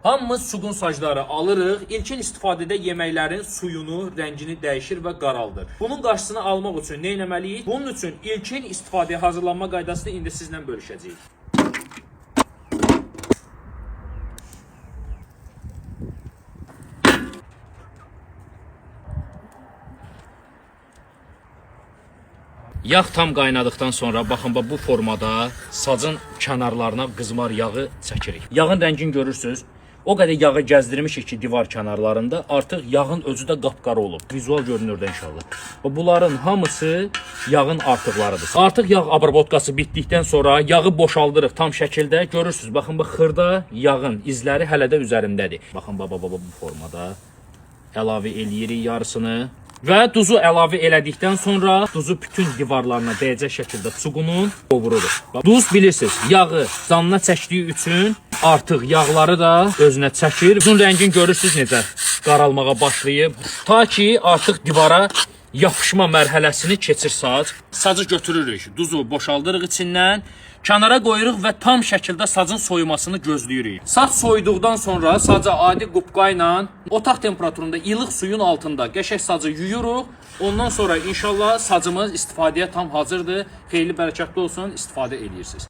Hamımız çuqun sacları alırıq. İlkin istifadədə yeməklərin suyunu, rəngini dəyişir və qaraldır. Bunun qarşısını almaq üçün nə etməliyik? Bunun üçün ilkin istifadəyə hazırlanma qaydasını indi sizlə bölüşəcəyik. Yağ tam qaynadıqdan sonra baxın bax bu formada sacın kənarlarına qızmar yağı çəkirik. Yağın rəngini görürsüz. O qədər yağı gəzdirmişik ki, divar kənarlarında artıq yağın özü də qapqara olub. Vizual görünür də inşallah. Və bunların hamısı yağın artıqlarıdır. Artıq yağ abrabotkası bitdikdən sonra yağı boşaldırıq tam şəkildə. Görürsüz, baxın bax xırda yağın izləri hələ də üzərindədir. Baxın bax bax bax bu formada əlavə eləyirik yarısını. Və duzu əlavə elədikdən sonra duzu bütün divarlarına dəyəcək şəkildə çuqunun qovururuq. Bax, duz bilirsiniz, yağı canına çəkdiyi üçün artıq yağları da özünə çəkir. Duzun rəngini görürsüz necə qaralmağa başlayıb. Ta ki artıq divara yapışma mərhələsini keçir sac. Sacı götürürük, duzu boşaldırıq içindən, kənara qoyuruq və tam şəkildə sacın soyumasını gözləyirik. Sac soyuduqdan sonra saca adi qupqa ilə otaq temperaturunda ilıq suyun altında qəşəng sacı yuyuruq. Ondan sonra inşallah sacımız istifadəyə tam hazırdır. Xeyirli bərəkətli olsun, istifadə eləyirsiniz.